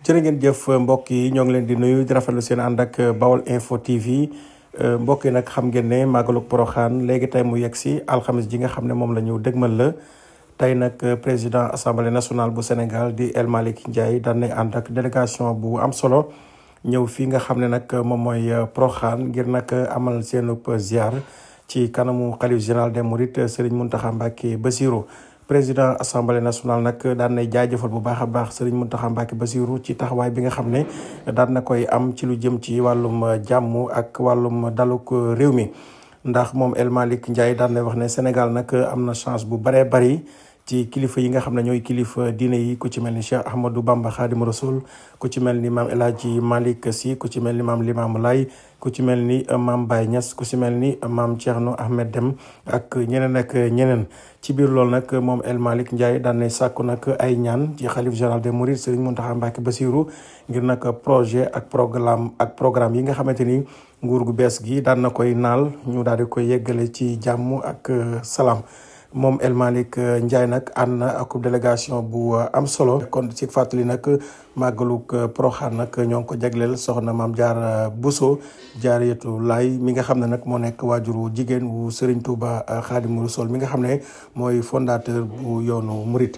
jërë ngeen jëf mbokk yi ñoo ngi leen di nuyu di rafetlu seen ànd ak Baol Info TV mbokk yi nag xam ngeen ne màggalug Porokhane léegi tey mu yegg si alxamis ji nga xam ne moom la ñu dëgmal la tey nag président assemblée nationale bu Sénégal di El Malick Ndiaye daan na ànd ak délégation bu am solo ñëw fii nga xam ne nag moom mooy Porokhane ngir nag amal seenub ziar ci kanamu xalif général des Mourides Serigne Mountakha Mbacké Bassirou. président assemblée nationale nag daan nay jaajëfal bu baax a baax Serigne Mountakha Mbacké Bassirou ci taxawaay bi nga xam ne daan na koy am ci lu jëm ci wàllum jàmm ak wàllum daluk réew mi. ndax moom El Malick Ndiaye daan na wax ne Sénégal nag am na chance bu baree bari ci kilifa yi nga xam ne ñooy kilifa diine yi ku ci mel ni Cheikh Ahmadou Bamba Khadim Rasoul ku ci mel ni maam El Hadji Malick Sy ku ci mel ni maam Limamou Laye ku ci mel ni maam Baye Niass ku ci mel ni maam Thierno Ahmed Deme ak ñeneen ak ñeneen. ci biir loolu nag moom El Malick Ndiaye daan na sàkku nag ay ñaan ci xalif général des Mourides Serigne Mountakha Mbacké Bassirou ngir nag projet ak programme yi nga xamante ni nguur gu bees gi daan na koy naal ñu daal di koy yeggale ci jàmm ak salaam. moom El Malick Ndiaye nag ànd na ak délégation bu am solo kon ci fàttali nag màggalug Porokhane nag ñoo ngi ko jagleel soxna Maam Jaara Bousso Jaariyatu Laay mi nga xam ne nag moo nekk waajuru jigéen wu Serigne Touba Khadimou Rassoul mi nga xam ne mooy fondateur bu yoonu Mouride.